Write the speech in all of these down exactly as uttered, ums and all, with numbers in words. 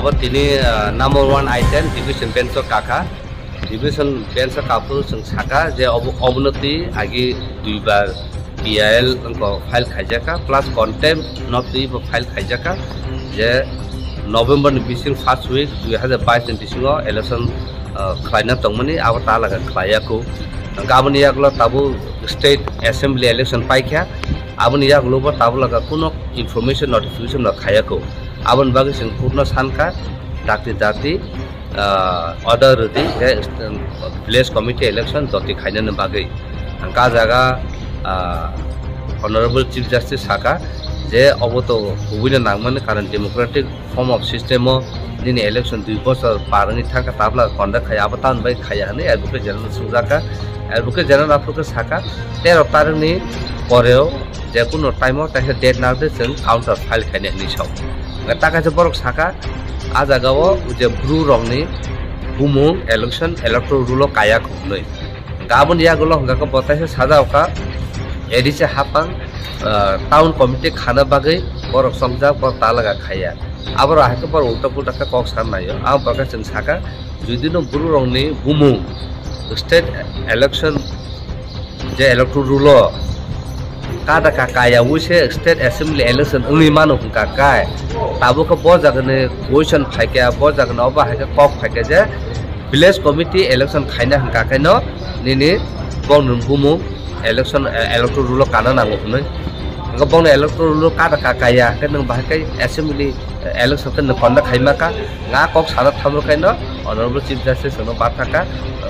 Abo tini, ah, number one item division bench o kaka. Division bench o kaphuru chwng saka je obo, obono twi agi duibar P I L wngkha file khaijaka, plus contempt no twi bo file khaijaka je November ni bising first week dui hazar bais ni bisingo election, ah, khlaina tongmani, abo ta laga khlaiya kho. Hwnkhe aboni yagulo tabuk state assembly election paikha, aboni yagulo bo tabuk laga kuno information notification no khaiya kho. Aboni bagwi chwng court no sankha, dakti dakti, ah, order rwdi je, um, village committee election joti khainani bagwi. Hwnkhe ah jaga, ah, Honorable Chief Justice saka je obo to kubui no nangmani, karon democratic form of system o nini election dui bochor par wngwi thangkha, tabla conduct khai abo tamoni bai khaiya hwnwi Advocate General swngjaka. Advocate General aphuru khe saka tero tarikni poreo je kuno time o kaisa date narwkdi chwng counter file khainai hwnwi sao. Hwnkhe ta kaisa borok saka ah jagao je bru rokni bumung election electoral roll o kaya kho hwnwi. Hwnkhe aboni yagulo hwnkha khe bo taisa sajao kha A D C hapang, ah, town committee khana bagwi borok chongjak, borok ta laga khaiya. Aborok hai khe borok ulta pulta khe kok san naio. Ang bo khe chwng saka, judino bru rokni bumung state election je electoral roll o kada ka kaya wi se state assembly election wngwi mano hwnkha kai. Tabuk khe bo jagani question phaikha, bo jagani obo hai khe kok phaikha je village committee election khaina hwnkha khe no nini bongni bumung election, eh, electoral roll o kana nango hwnwi. Hwnkhe bongni electoral roll o kada ka kaya khe nwng bahai khe assembly, eh, election khe nwng conduct khaima kha. Nga kok sana thamrwkhaino Honorable Chief Justice no bathaka,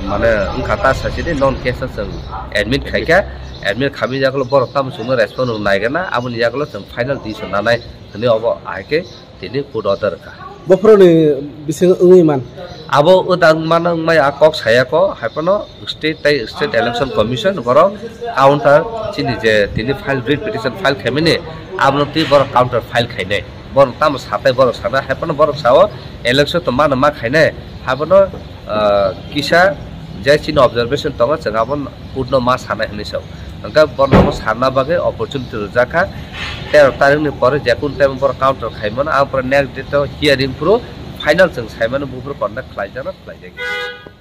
mane wngkha ta sachini non case o chwng admit khaikha, admit khamwi yagulo borok tamo chwngno respond rwna naigana, aboni yagulo chwng final decision nanai hwnwi obo ahai khe tini court order rwkha. Bophoroni bising wngwi man. Abo wngda wngmano wngmaya kok sayako, haiphano state tei state election commission borok counter chini je tini file, writ petition file khaimani, abono twi borok counter file khainai. Borok tamo satai borok sana, haiphano borok sao election to mano ma khainai, haiphano, ah, kisa je chini observation tongo, chwng abo court no ma sanai hwnwi sao. Hwnkhe borno bo sanna bagwi opportunity rwjakha. Tero tarikni pore je kun time borok counter khaimano, ang pore next date o hearing phuru final chwng saimano, buphuru conduct khlaijakno khlaijakya.